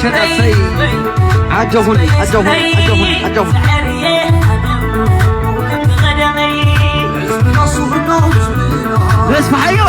ሸዳሰይ ኣጆኹን ኣጆኹን ኣጆኹን ኣጆኹን። ተስፋሓዮ።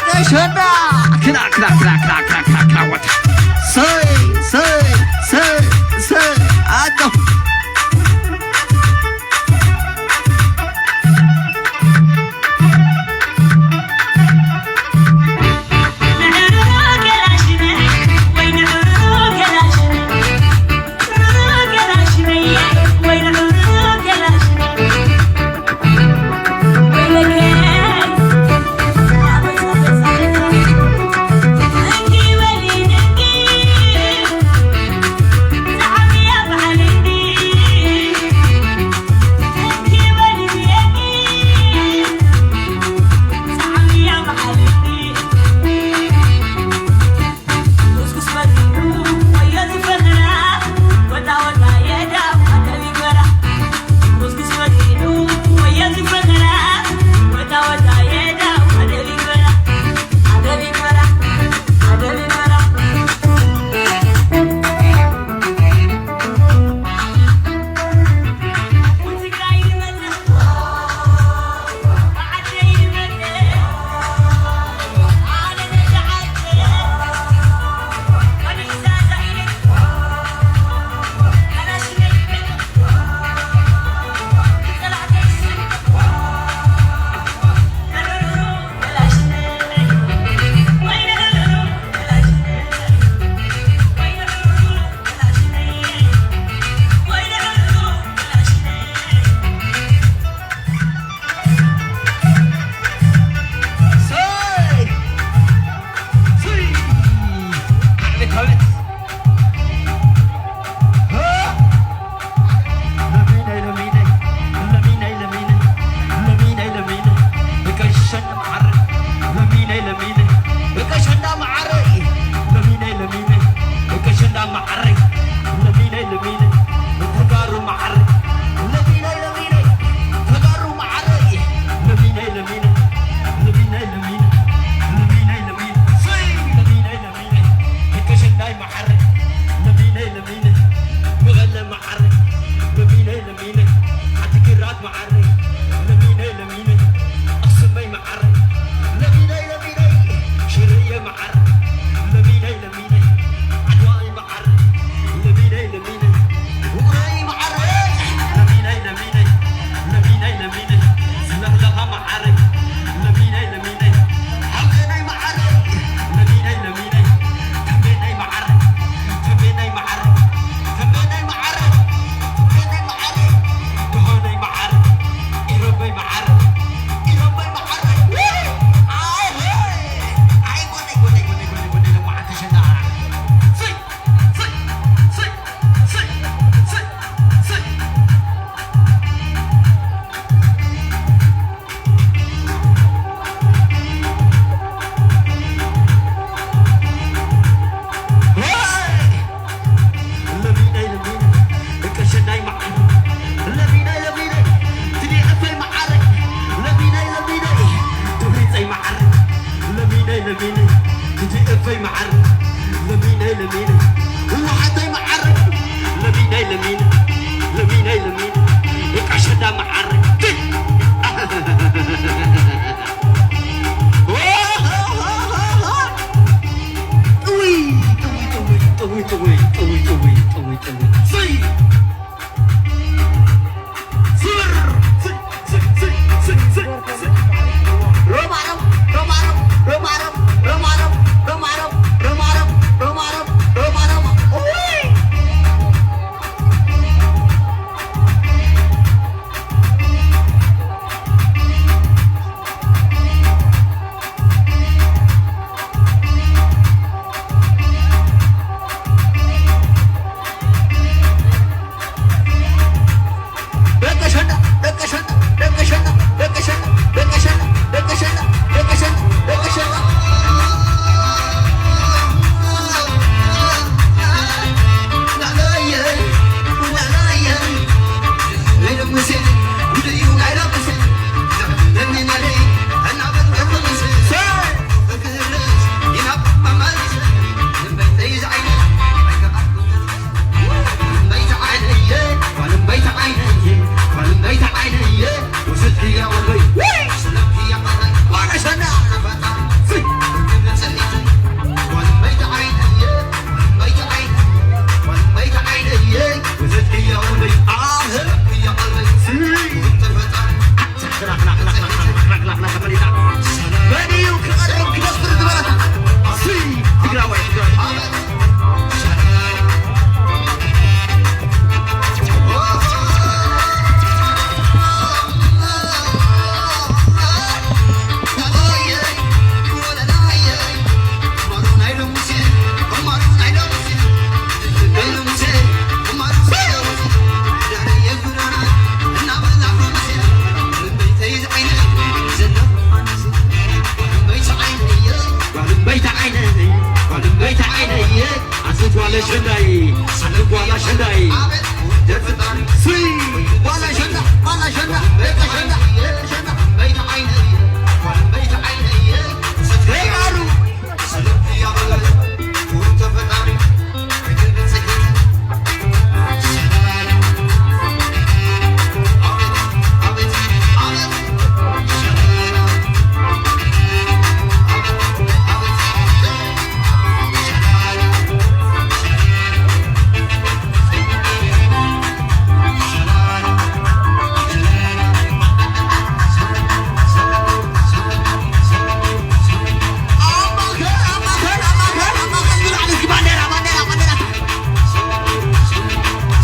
ደቂ ሸዳ ክላ ክላ ክላ ክላ ክላ ክላ ክላ ወት ሰይ ሰይ ሰይ ሰይ ኣጆ ለሚን፣ ለሚን፣ ኣይ ለሚን፣ በቃ ሸዳ መዓር። ጥውይ፣ ጥውይ፣ ጥውይ። ስይ! ስር! ስይ! ስይ! ስይ! ስይ! ሮማረም፣ ሮማረም፣ ሮማረም፣ ሮማረም፣ ሮማረም፣ ሮማረም፣ ሮማረም። ኡይ! ደቂ ሸንዳ፣ ደቂ ሸንዳ፣ ደቂ ሸንዳ፣ ደቂ ሸንዳ፣ ደቂ ሸንዳ፣ ደቂ ሸንዳ፣ ደቂ ሸንዳ፣ ደቂ ሸንዳ። መን እዩ ክቐርብ ክደፍር ዝበለታ? ሲ ትግራዋይ፣ ትግራዋይ።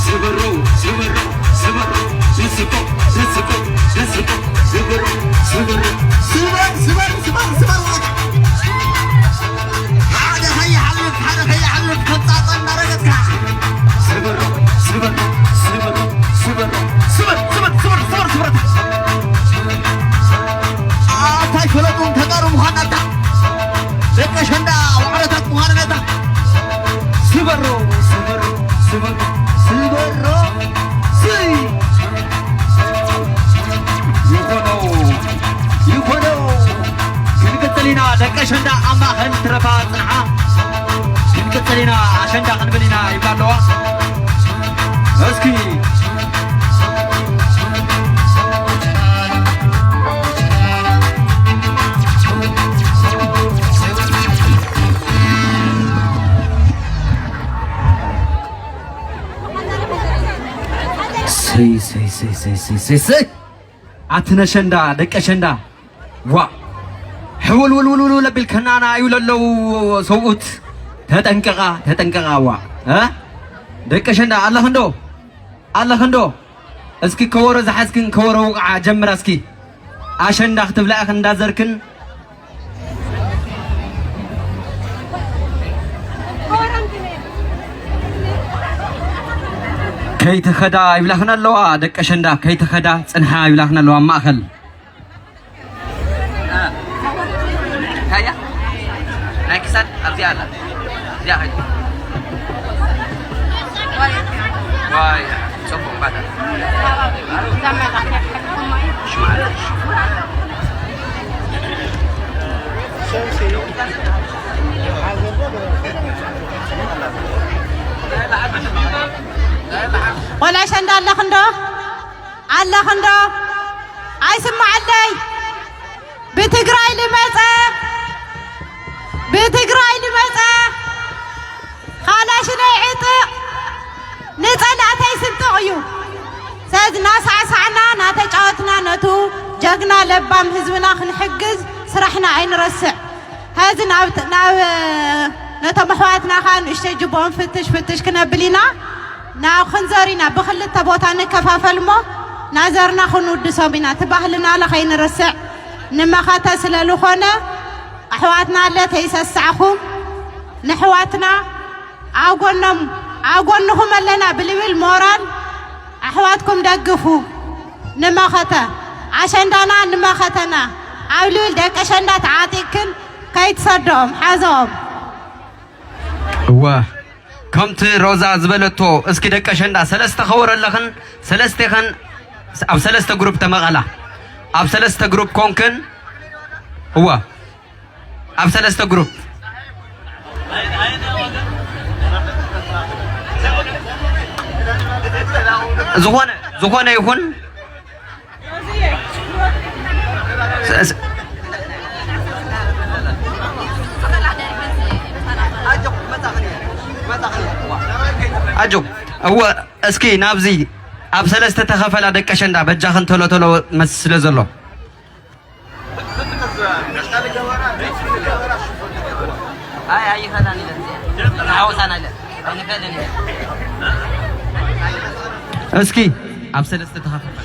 ስበሮ፣ ስበሮ፣ ስበሮ፣ ስስቆ፣ ስስቆ፣ ስስቆ፣ ስበሮ፣ ስበሮ፣ ስበር፣ ስበር፣ ስበር፣ ስበር፣ ወረቀት። ሓደ ከይሓልፍ፣ ሓደ ከይሓልፍ፣ ከጻጸ እናረገጽካ። ስበሮ፣ ስበሮ፣ ስበሮ፣ ስበሮ፣ ስበር፣ ስበር፣ ስበር፣ ስበር፣ ስበር። ኣታ ኣይፈለጡን ተጋሩ ምዃንና። ደቂ ኣሸንዳ ዋዕሮታት ምዃንና። ስበሮ፣ ስበሮ፣ ስበሮ፣ ስበሮ። ስይ! ይኾኖ፣ ይኾኖ። ክንቅጽል ኢና። ደቂ ኣሸንዳ ኣብ ማእኸል ትረፋ ጽንሓ። ክንቅጽል ኢና። ኣሸንዳ ክንብል ኢና ይብላ ኣለዋ። እስኪ ሰይ፣ ሰይ፣ ሰይ፣ ሰይ፣ ሰይ፣ ሰይ፣ ሰይ። ኣቲ ነሸንዳ፣ ደቂ ኣሸንዳ። ዋ። ሕውልውልውልውል ኣቢልከናና እዩ ለለዉ ሰብኡት። ተጠንቀቓ፣ ተጠንቀቓ፣ ዋ። እ? ደቂ ኣሸንዳ፣ ኣለኽንዶ? ኣለኽንዶ? እስኪ ከበሮ ዝሓዝክን ከበሮ ውቕዓ፣ ጀምራ እስኪ። ኣሸንዳ ክትብላ ኢኽን እንዳዘርክን። ከይተኸዳ ይብላኽን ኣለዋ፣ ደቂ ኣሸንዳ፣ ከይተኸዳ ጽንሓ ይብላኽን ኣለዋ፣ ኣብ ማእከል። ታያ? ናይ ክሳድ ኣብዚኣ ኣላ። እዚኣ ኸይዱ። ዋይ፣ ጽቡቕ ባታ። ኣሸንዳ ኣለኽንዶ? ኣለኽንዶ? ኣይስማዓለይ። ብትግራይ ልመጸ፣ ብትግራይ ልመጸ ካላሽነይ ዕጥቕ ንጸላእተይ ስንጥቕ እዩ። ስለዚ እናሳዕሳዕና እናተጫወትና ነቱ ጀግና ለባም ህዝብና ክንሕግዝ ስራሕና ኣይንረስዕ። ሕዚ ናብ ናብ ነቶም ኣሕዋትና ኸዓ ንእሽተይ ጅቦኦም ፍትሽ ፍትሽ ክነብል ኢና። ናብ ክንዘር ኢና ብኽልተ ቦታ ንከፋፈል እሞ ናዘርና ክንውድሶም ኢና። እቲ ባህልና ለ ኸይንርስዕ ንመኸተ ስለ ዝኾነ ኣሕዋትና ለ ተይሰሳዕኹም ንኣሕዋትና ኣብ ጎኖም ኣብ ጎንኹም ኣለና ብልብል ሞራል ኣሕዋትኩም ደግፉ። ንመኸተ ኣሸንዳና ንመኸተና ኣብ ልብል ደቂ ኣሸንዳ ተዓጢቅክን ከይትሰድኦም ሓዘኦም። እወ ከምቲ ሮዛ ዝበለቶ እስኪ ደቂ ኣሸንዳ ሰለስተ ከበሮ ኣለኽን ሰለስቴኽን ኣብ ሰለስተ ግሩፕ ተመቐላ ኣብ ሰለስተ ግሩፕ ኮንክን እወ ኣብ ሰለስተ ግሩፕ ዝኾነ ዝኾነ ይኹን ኣጆ እወ እስኪ ናብዚ ኣብ ሰለስተ ተኸፈላ ደቂ ኣሸንዳ በጃኽን ቶሎ ቶሎ መስ ስለ ዘሎ ኣይ ኣይኸዳን ኢለን እዚኣ ሓወሳና ኢለን ኣይንፈልጥን ኢለን እስኪ ኣብ ሰለስተ ተኸፈላ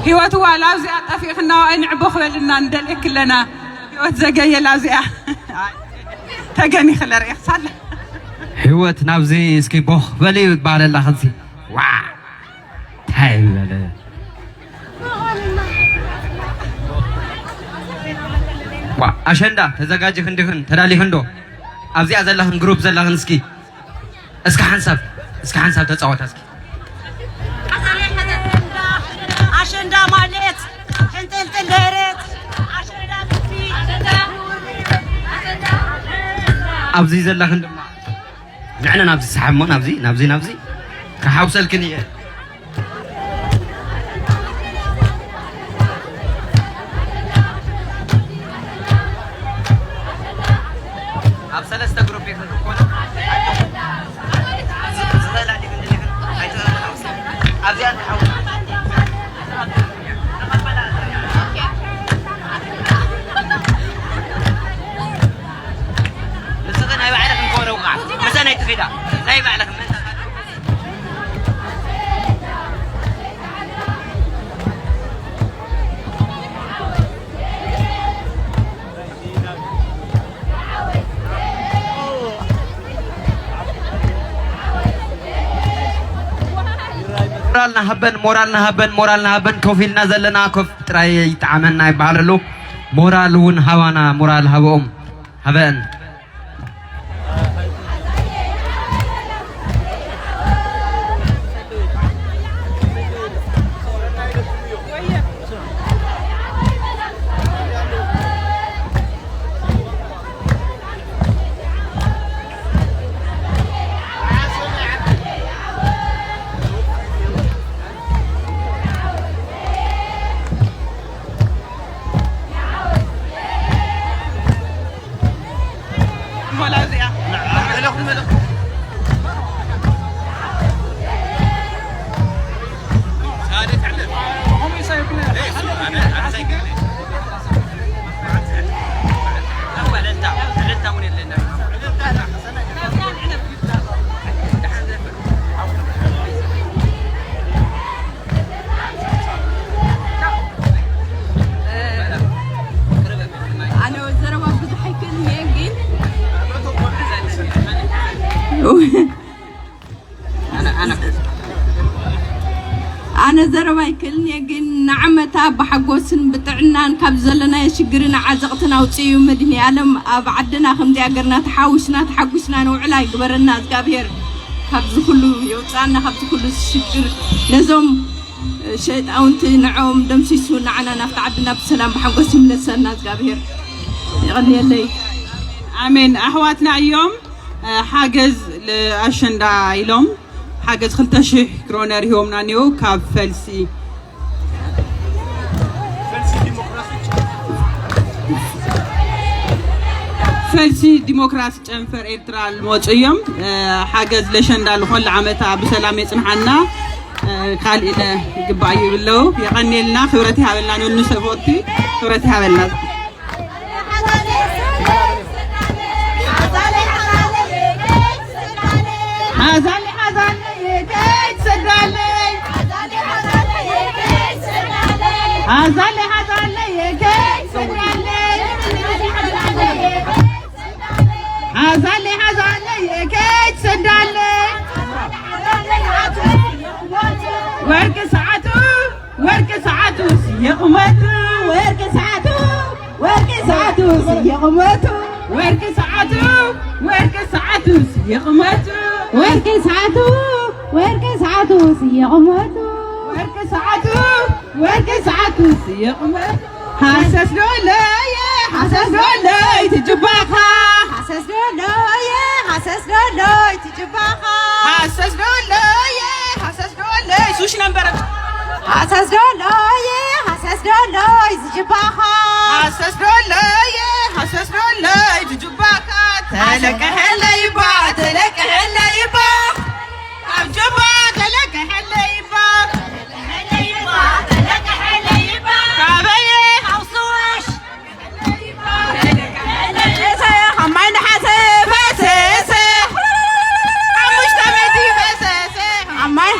ህይወት ዋላ ኣብዚኣ ጠፊእኽና ዋኣይ ንዕቦ ክበልና ንደልየክ ኣለና ህይወት ዘገየላ ኣብዚኣ ተገኒ ክለርእኽሳለ ህይወት ናብዚ እስኪ ቦኽ በሊ ይባለላ ክንሲ ዋ እንታይ በለ ዋ ኣሸንዳ ተዘጋጅኽን ዲኽን ተዳሊኽን ዶ ኣብዚኣ ዘለኽን ግሩፕ ዘለኽን እስኪ እስኪ ሓንሳብ እስኪ ሓንሳብ ተጻወታ እስኪ ኣሸንዳ ማለት ሕንጥልጥል ደረት ኣሸንዳ ኣብዚ ዘለኽን ድማ ንዕነ ናብዚ ሰሓሞ ናብዚ ናብዚ ናብዚ ክሓውሰልክን እየ ኣብ ሰለስተ ግሩፕ ኢኹም ክትኮኑ ዝኽእል ኣሊኽን ድሊኽን ኣይትኽእልን ኣብዚኣ እንተሓውና ንስኺ ናይ ባዕልኽን ኮነ ውቃዕ ምሰ ናይ ትኺዳ ናይ ባዕልኽን ሞራል ናሃበን ሞራል ናሃበን ሞራል ናሃበን ኮፍ ኢልና ዘለና ኮፍ ጥራይ ይጣዓመና ይበሃል ኣሎ ሞራል እውን ሃባና ሞራል ሃበኦም ሃበን ኣነ ዘረባ ኣይክእልን እየ፣ ግን ንዓመታ ብሓጎስን ብጥዕናን ካብ ዘለናዮ ሽግርን ዓዘቕትን ኣውፂኡ መድህኒኣለም ኣብ ዓድና ከምዚኣ ገርና ተሓውሽና ተሓጉሽና ነውዕላ ይግበረና እግዚኣብሔር። ካብዚ ኩሉ የውፅኣና ካብዚ ኩሉ ሽግር ነዞም ሸይጣውንቲ ንዕኦም ደምሲሱ ንዓና ናብቲ ዓድና ብሰላም ብሓጎስ ይምለሰና እግዚኣብሔር። የቐንየለይ። ኣሜን። ኣሕዋትና እዮም፣ እ፣ ሓገዝ ለኣሸንዳ ኢሎም ሓገዝ ክልተ ሽሕ ክሮነር ሂቦምና እኒኦ ካብ ፈልሲ። ፈልሲ ዲሞክራሲ ጨንፈር ኤርትራ ልመፁ እዮም። እ፣ ሓገዝ ለሸንዳ ልኾሉ ዓመታ ብሰላም የፅንሓና። እ፣ ካልእ ኢለ ይግባእ ይብለው። የቐንየልና፣ ክብረት ይሃበልና፣ ነኑ ሰቦቲ ክብረት ይሃበልና። ሓዛለይ ሓዛለይ የከይ ትሰዳለይ። ሓዛለይ ሓዛለይ የከይ ትሰዳለይ። ሓዛለይ ሓዛለይ የከይ ትሰዳለይ። ወርቂ ሰዓቱ ወርቂ ሰዓቱ ስየ ቁመቱ። ወርቂ ሰዓቱ ወርቂ ሰዓቱ ስየ ቁመቱ። ወርቂ ሰዓቱ ወርቂ ሰዓቱ ስየ ቁመቱ። ወርቂ ሰዓቱ ወርቂ ሰዓቱ ስየ ቁመቱ። ወርቂ ሰዓቱ ወርቂ ሰዓቱ ስየ ቁመቱ። ሃሰስ ዶለየ ሃሰስ ዶለይ ትጅባኻ። ሃሰስ ዶለየ ሃሰስ ዶለይ ትጅባኻ። ሃሰስ ዶለየ ሃሰስ ዶለይ ሱሽ ነበረት። ሃሰስ ዶለየ ሃሰስ ዶለይ ዝጅባኻ። ሃሰስ ዶለየ ሃሰስ ዶለይ ትጅባኻ። ተለቀሐለይ ባ ተለቀሐለይ ባ ካብ ጅባ ተለቀሐለይ ባ። ካበየ ካብ ማይ ነሓሰ ፈሰሰ። ሓሙሽተ ሜትሪ ፈሰሰ። ኣብ ማይ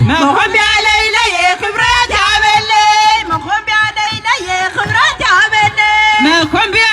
መኾንቢያ ለይለየ ክብረት ያበለይ። መኾንቢያ ለይለየ ክብረት ያበለይ። መኾንቢያ